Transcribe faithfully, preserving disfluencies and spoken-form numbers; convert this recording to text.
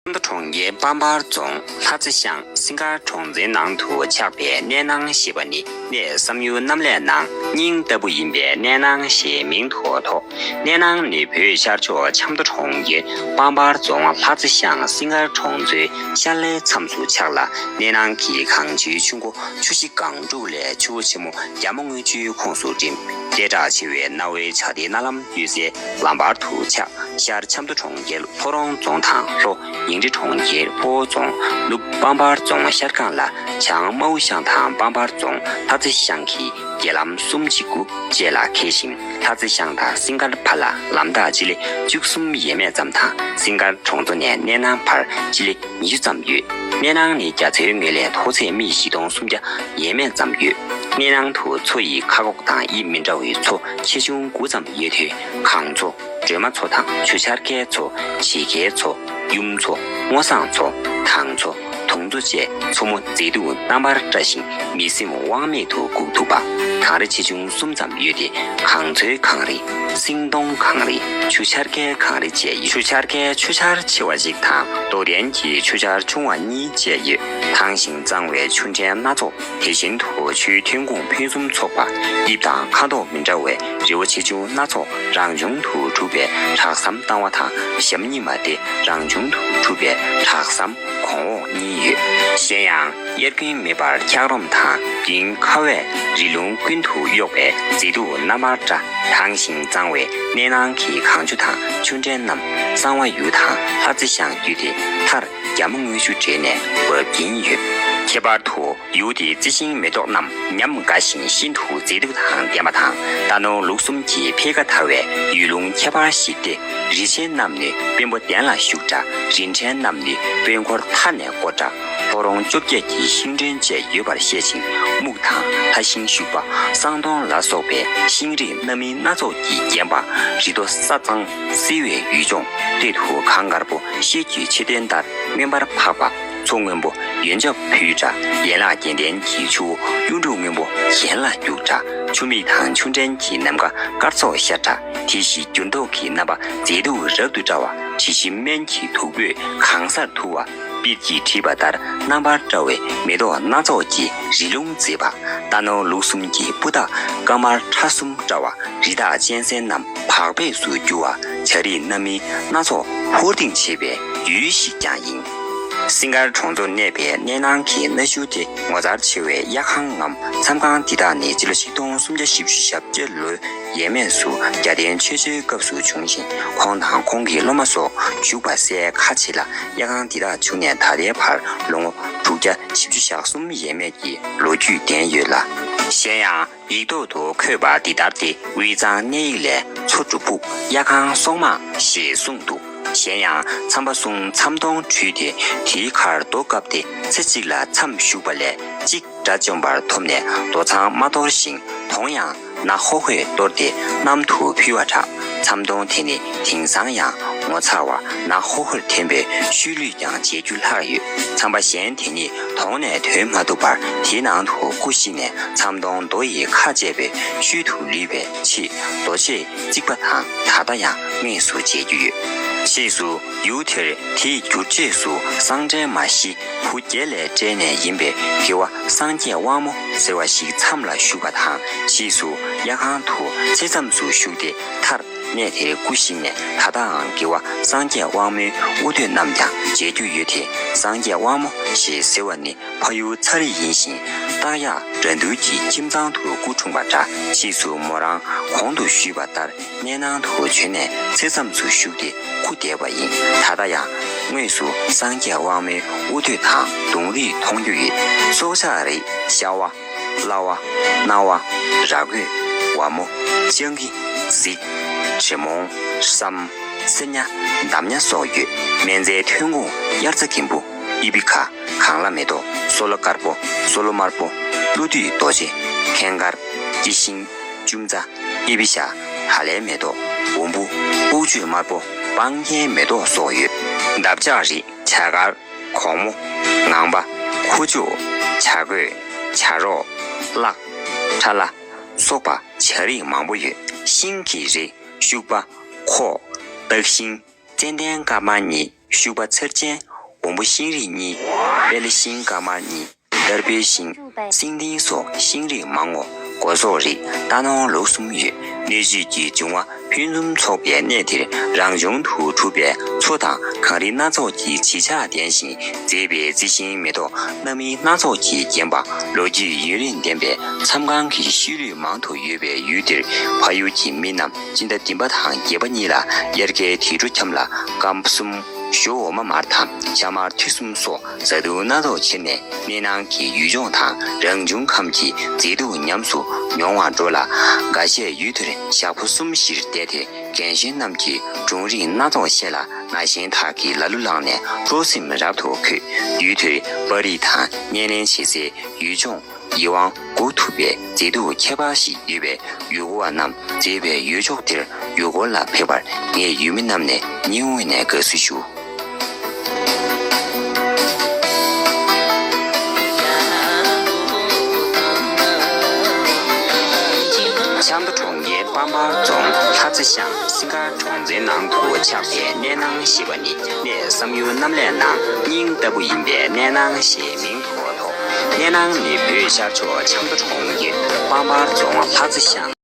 ཆབ་མདོ་གྲོང་ཁྱེར་སྤམ་པར་རྫོང་ལྷ་རྩེ་ཤང་སིང་དཀར་གྲོང་ཚོའི་ནང་དུ་ཆགས་པའི་གནས་སྣང་ཞེས་པ་ནི། གནས་བསམ་ཡུལ་གནམ་ལས་ནང་སྙིང་ལྟ་བུ་ཡིན་པའི་གནས་སྣང་ཞེས་མིང་དུ་ཐོགས། གནས་སྣང་ནི་བོད་ཤར་ཕྱོགས་ཆབ་མདོ་གྲོང་ཁྱེར་སྤམ་པར་རྫོང་ལྷ་རྩེ་ཤང་སིང་དཀར་གྲོང་ཚོའི་ཤར་ལྷོའི་མཚམས་སུ་ཆགས་ལ། གནས་སྣང་གི་གངས་ཆུའི་ཆུ་མགོ་ཆུ་བཞི་སྒང་དྲུག་ལས་ཆུ་བོ་ཆེན་མོ་རྒྱ་མོ་དངུལ་ཆུའི་ཁོངས་སུ་འགྲིམ། སྟེ་བྲག་ཆེ་བའི་གནའ་བོའི་བྱ་དེའི་གནའ་ལམ་ཡོད་སའི་ལམ་བར་དུ་ཆགས། ཤར་ཆབ་མདོ་གྲོང་ཁྱེར་ལྷོ་རོང་རྫོང་དང་ལྷོ་ཉིང་ཁྲི་གྲོང་ཁྱེར་སྤོ་བོ་རྫོང་ནུབ་སྤམ་པར་རྫོང་ཤར་སྒང་ལ་བྱང་རྨའུ་ཤང་དང་སྤམ་པར་རྫོང་ལྷ་རྩེ་ཤང་གི་རྒྱ་ལམ་གསུམ་གཅིག་དགུ་བཅས་ལ་འཁེལ་ཞིང་། ལྷ་རྩེ་ཤང་དང་སིང་དཀར་བར་ལ་ལམ་ཐག་སྤྱི་ལེ་བཅུ་གསུམ་ཡས་མས་ཙམ་དང་། སིང་དཀར་གྲོང་ཚོ་ནས་གནས་སྣང་བར་སྤྱི་ལེ་ཉི་ཤུ་ཙམ་ཡོད། གནས་སྣང་ནི་རྒྱ་མཚོའི་ངོས་ལས་མཐོ་ཚད་སྨི་བཞི་སྟོང་སུམ་བརྒྱ་ཡས་མས་ཙམ་ཡོད། གནས་སྣང་དུ་མཚོ་ཡི་ཁ་ཁོག་དང་དབྱིབས་མི་འདྲ་བའི་མཚོ་ཆེ་ཆུང་དགུ་ཙམ་ཡོད་དེ། གངས་མཚོ། སྒྲོལ་མ་མཚོ་དང་ཆུ་འཕྱར་ཁའི་མཚོ། བྱེ་ཁའི་མཚོ། ཡུམ་མཚོ། སྔོ་བསངས་མཚོ། དྭངས་མཚོ། དུང་མཚོ་བཅས་མཚོ་མོ་མཛེས་སྡུག་རྣམ་པར་བཀྲ་ཞིང་མི་སེམས་དབང་མེད་དུ་འགུག་ཐུབ་པ། གངས་རི་ཆེ་ཆུང་གསུམ་ཙམ་ཡོད་དེ། གངས་མཚོའི་གངས་རི། སེང་གདོང་གངས་རི། ཆུ་འཕྱར་ཁའི་གངས་རི་བཅས་ཡོད། ཆུ་འཕྱར་ཁའི་ཆུ་འཕྱར་ཆེ་བ་གཅིག་དང་རྡོ་ལྡན་གྱི་ཆུ་འཕྱར་ཆུང་བ་གཉིས་བཅས་ཡོད། དྭངས་ཤིང་གཙང་བའི་ཆུ་ཕྲན་སྣ་ཚོགས། དེ་བཞིན་དུ་ཆུའི་ཐོན་ཁུངས་ཕུན་སུམ་ཚོགས་པ། དབྱིབས་དང་ཁ་དོག་མི་འདྲ་བའི་རི་བོ་ཆེ་ཆུང་སྣ་ཚོགས་རང་བྱུང་དུ་གྲུབ་པའི་དྲག་ཟམ་བཏང་བ་དང་། ཞབས་གཉིས་མ་སྟེ་རང་བྱུང་དུ་གྲུབ་པའི་དྲག་ཟམ་གོང་འོག་གཉིས་ཡོད། གཞན་ཡང་། དབྱར་དགུན་མེ་འབར་འཁྱགས་རོམ་དང་། དགུན་ཁ་བས་རི་ལུང་ཀུན་ཏུ་གཡོགས་པའི་མཛེས་སྡུག་རྣམ་པར་བཀྲ། དྭངས་ཤིང་གཙང་བའི་གནས་སྣང་གི་གངས་ཆུ་དང་ཆུ་ཕྲན་རྣམས་གསང་བ་ཡུལ་དང་ལྷ་རྩེ་ཤང་བརྒྱུད་དེ་མཐར་རྒྱ་མོ་དངུལ་ཆུ་འདྲེས་ནས་འབབ་ཀྱིན་ཡོད། ཁྱད་པར་དུ། ཡུལ་དེའི་རྩི་ཤིང་མེ་ཏོག་རྣམས་ཉམས་དགའ་ཞིང་ཤིན་ཏུ་མཛེས་སྡུག་དང་ལྡན་པ་དང་། རྟ་ནོར་ལུག་གསུམ་གྱི་འཕེལ་ཁ་དར་བའི་ཡུལ་ལུང་ཁྱད་པར་ཞིག་སྟེ། རི་ཆེན་རྣམས་ནི་དཔོན་པོ་གདན་ལ་བཞུགས་འདྲ། རི་ཕྲན་རྣམས་ནི་དཔོན་འཁོར་མཐའ་ནས་བསྐོར་འདྲ། ལྷོ་རོང་བཅོ་བརྒྱད་ཀྱི་ཤིང་ཕྲན་བཅས་ཡོད་པར་བཤད་ཅིང་། སྨུག་དང་ལྷ་ཤིང་ཤུག་པ། བསང་དོང་ལ་སོགས་པའི་ཤིང་རིགས་སྣ་མིན་སྣ་ཚོགས་ཀྱིས་བརྒྱན་པ། རི་མཐོ་ས་གཙང་བསིལ་བའི་ཡུལ་ལྗོངས། སྟོད་དུ་གངས་དཀར་པོ་ཤེལ་གྱི་མཆོད་རྟེན་ལྟར་མངོན་པར་འཕགས་པ། མཚོ་སྔོན་པོ་ཡོན་ཆབ་ཕུལ་འདྲ། ཡན་ལག་བརྒྱད་ལྡན་གྱི་ཆུ་བོ་གཡུ་འབྲུག་སྔོན་པོ་གྱེན་ལ་རྒྱུག་འདྲ། ཆུ་མིག་དང་ཆུ་ཕྲན་གྱི་ནམ་མཁའ་སྐར་ཚོགས་ཤར་འདྲ། དེ་བཞིན་འགྱུར་ལྡོག་གི་རྣམ་པ་མཛེས་སྡུག་རབ་ཏུ་བཀྲ་བ། དྲི་ཞིམ་སྨན་གྱི་བདུག་སྤོས་གང་སར་འཐུ་བ། པིར་གྱིས་བྲིས་པ་ལྟར་རྣམ་པར་བཀྲ་བའི་མེ་ཏོག་སྣ་ཚོགས་ཀྱིས་རི་ལུང་མཛེས་པ། རྟ་ནོར་ལུག་གསུམ་གྱི་སྤུ་མདའ་དཀར་དམར་ཁྲ་གསུམ་བཀྲ་བ། རི་དྭགས་གཅན་གཟན་རྣམས་བག་ཕེབས་སུ་རྒྱུ་བ། བྱ་རིགས་སྣ་མིན་སྣ་ཚོགས་འཕུར་ལྡིང་བྱེད་པའི་ཡུལ་ཞིག་ཀྱང་ཡིན། སིང་དཀར་གྲོང་ཚོར་གནས་པའི་གནས་སྣང་གི་གནའ་ཤུལ་དེ་ངོ་མཚར་ཆེ་བའི་གཡའ་ཁང་ངམ་མཚམས་ཁང་འདི་དག་ནི་སྤྱི་ལོ་ཆིག་སྟོང་སུམ་བརྒྱ་བཞི་བཅུ་ཞེ་བརྒྱད་ལོའི་ཡས་མས་སུ་རྒྱལ་བསྟན་ཆོས་རྗེའི་སྐབས་སུ་བྱུང་ཞིང་། ཁོང་དང་ཁོང་གི་སློབ་མ་སོགས་བཞུགས་པ་སའི་ཁ་ཕྱེ་ལ་གཡའ་ཁང་འདི་དག་བྱུང་ནས་ད་ལྟའི་བར་ལོ་ངོ་དྲུག་བརྒྱ་བཞི་བཅུ་ཞེ་གསུམ་ཡས་མས་ཀྱི་ལོ་རྒྱུས་ལྡན་ཡོད་ལ། གཞན་ཡང་། ཡིག་ཐོག་ཏུ་འཁོད་པ་འདི་ལྟར་ཏེ། དབུས་གཙང་གནས་ཡིག་ལས་མཚོ་སྒྲུབ་ཕུག་གཡའ་ཁང་སོག་མ་ཞེས་གསུངས་འདུག། གཞན་ཡང་མཚམས་པ་གསུམ་མཚམས་སྟོང་བྲུས་ཏེ་དེའི་ཁར་རྡོ་བཀབ་སྟེ་ཚེ་གཅིག་ལ་མཚམས་བཞུགས་པ་ལས་གཅིག་དགྲ་བཅོམ་པར་ཐོབ་ནས་རྡོ་ཚང་མ་གཏོར་ཞིང་དོང་ཡང་ནག་ཧོ་ཧོས་གཏོར་ཏེ་གནམ་དུ་ཕུལ་བ་འདྲ། མཚམས་སྟོང་དེ་ནི་དེང་སང་ཡང་ངོ་མཚར་བ་ནག་ཧོ་ཧོར་འཐེན་པའི་ཤུལ་ལུས་ཀྱང་མཇལ་རྒྱུ་ལྷག་ཡོད། མཚམས་པ་གཞན་དེ་ཉིད་དོང་ནས་ཐོན་མ་ཐུབ་པར་དེའི་ནང་དུ་སྐུ་གཤེགས་ནས་མཚམས་སྟོང་རྡོ་ཡིས་ཁ་བཅད་པའི་ཤུལ་དུ་ལུས་པའི་ཕྱིར་རྡོ་ཆས་བརྩིགས་པ་དང་ད་ལྟ་ཡང་དངོས་སུ་མཇལ་རྒྱུ་ཡོད། ཕྱིས་སུ་ཡུལ་དེར་དེའི་འགྱུར་རྗེས་སུ་གསང་བྲལ་མ་གཞི་བུ་བརྒྱད་ལས་བསྒྲལ་ནས་ཡིན་པའི་དགེ་བ་སངས་རྒྱས་དབང་མོ་ཟེར་བ་ཞིག་མཚམས་ལ་བཞུགས་པ་དང་། ཕྱིས་སུ་གཡའ་ཁང་དུ་ཚེ་མཚམས་སུ་བཞུགས་ཏེ་མཐར། གནས་དེར་སྐུ་གཤེགས་ནས་ད་ལྟའང་དགེ་བ་སངས་རྒྱས་དབང་མོའི་དབུ་སྟོད་རྣམས་ཀྱང་མཇལ་རྒྱུ་ཡོད་དེ། སངས་རྒྱས་དབང་མོ་ཞེས་ཟེར་བ་ནི་ཕ་ཡུལ་ཚ་རི་ཡིན་ཞིང་། སྟག་གཡག་དགྲ་འདུལ་གྱི་ཁྱིམ་ཚང་དུ་སྐུ་འཁྲུངས་པ་འདྲ། ཕྱིས་སུ་མོ་རང་གོང་དུ་ཞུས་པ་ལྟར་གནས་ནང་དུ་བྱོན་ནས་ཚེ་མཚམས་སུ་བཞུགས་ཏེ་སྐུ་འདས་པ་ཡིན། ད་ལྟ་ཡང་དངོས་སུ་སངས་རྒྱས་དབང་མོའི་དབུ་སྟོད་དང་གདུང་རིས་མཐོང་རྒྱུ་ཡོད། སྲོག་ཆགས་རིགས་ཤ་བ། གླ་བ། གནའ་བ། ར་རྒོད། ཝ་མོ། སྤྱང་ཀི། གཟིག། དྲེད་མོང་། སྲམ། སེར་ཉ། འདམ་ཉ་སོགས་ཡོད། སྨན་རྫས་ཐོན་ཁུངས་དབྱར་རྩྭ་མགྲིན་པོ། ཨི་བི་ཁ། གངས་ལྷ་མེ་ཏོག། སོ་ལོ་དཀར་པོ། སོ་ལོ་དམར་པོ། ཀླུ་བདུད་རྡོ་རྗེ། འཁན་དཀར། སྐྱི་ཤིང་། ཅུང་ཙ། ཨི་བི་ཤ། ཧ་ལའི་མེ་ཏོག། འོམ་བུ། ཨུག་ཆོས་དམར་པོ། སྤང་རྒྱན་མེ་ཏོག་སོགས་ཡོད། འདབ་ཆགས་རིགས་བྱ་དཀར། གོང་མོ། ངང་པ། ཁུ་བྱུག། བྱ་རྒོད། བྱ་རོག། གླག། ཁྲ་ལ། སོགས་པ་བྱ་རིགས་མང་པོ་ཡོད། ཤིང་གི་རིགས་ཤུག་པ། ཁོག། སྟག་ཤིང་། ཙན་དན་དཀར་དམར་གཉིས། ཤུག་པ་ཚེར་ཅན། སྒོང་པོ་ཤིང་རིགས་གཉིས། དཔལ་ཤིང་དཀར་དམར་གཉིས། སྟར་སྦིས་ཤིང་། སིང་ཏིང་སོགས་ཤིང་རིགས་མང་ངོ་། སྒོ་ཟོག་རིགས་རྟ་ནོར་ལུག་གསུམ་ཡོད། གནོད་བྱེད་ཀྱི་འབྱུང་བ་ཕུན་སུམ་ཚོགས་པའི་གནས་དེར་རང་བྱུང་དུ་གྲུབ་པའི་མཚོ་དང་གངས་རི་སྣ་ཚོགས་ཀྱི་བྱི་ཆ་ལྡན་ཞིང་མཛེས་པའི་རྩི་ཤིང་མེ་ཏོག་སྣ་མིན་སྣ་ཚོགས་ཀྱིས་བརྒྱན་པ། ལོ་རྒྱུས་ཡུན་རིང་ལྡན་པའི་མཚམས་ཁང་གི་ཤུལ་ལུས་མང་དུ་ཡོད་པའི་ཡུལ་དེར་ཕ་ཡུལ་གྱི་མི་རྣམས་སྤྱི་ཟླ་བདུན་པ་དང་བརྒྱད་པ་གཉིས་ལ་དབྱར་ཁའི་དུས་འགྲོ་འཁྱམས་ལ་སྐམ་གསུམ། ཞོ་འོ་མ་མར་དང་ཤ་མར་ཐུད་གསུམ་སོགས་བཟའ་དུག་སྣ་ཚོགས་ཁྱེར་ནས་གནས་ནང་གི་ཡུལ་ལྗོངས་དང་རང་བྱུང་ཁམས་ཀྱི་མཛེས་སྡུག་ཉམས་སུ་མྱོང་བར་འགྲོ་ལ། འགའ་ཤས་ཡུལ་དེར་ཞག་པོ་གསུམ་བཞིར་བསྡད་དེ་རྒན་གཞོན་རྣམས་ཀྱིས་སྒྲུང་རིང་སྣ་ཚོགས་བཤད་ལ་ན་གཞོན་དག་གིས་ལ་གླུ་བླངས་ནས་སྤྲོ་སེམས་རབ་ཏུ་འཁོལ། ཡུལ་དེར་པར་རིས་དང་བརྙན་ལེན་བྱེད་སའི་ཡུལ་ལྗོངས། ཡིད་དབང་འགུག་ཐུབ་པའི་མཛེས་སྡུག་ཁྱད་པར་ཞིག་ཡོད་པས། ཡུལ་སྐོར་བ་རྣམས་མཛེས་པའི་ཡུལ་ཕྱོགས་དེར་ཡུལ་སྐོར་ལ་ཕེབས་པར་ངས་ཡུལ་མི་རྣམས་ནས་སྙིང་དབུས་ནས་དགའ་བསུ་ཞུ། ཆབ་མདོ་གྲོང་ཁྱེར་སྤམ་པར་རྫོང་ལྷ་རྩེ་ཤང་སིང་དཀར་གྲོང་ཚོའི་ནང་དུ་ཆགས་པའི་གནས་སྣང་ཞེས་པ་ནི། གནས་བསམ་ཡུལ་གནམ་ལས་སྣང་སྙིང་ལྟ་བུ་ཡིན་པས་གནས་སྣང་ཞེས་མིང་ཐོགས་དོ། གནས་སྣང་ནི་བོད་ཤར་ཕྱོགས་ཆབ་མདོ་གྲོང་ཁྱེར་སྤམ་པར་རྫོང་ལྷ་རྩེ་ཤང་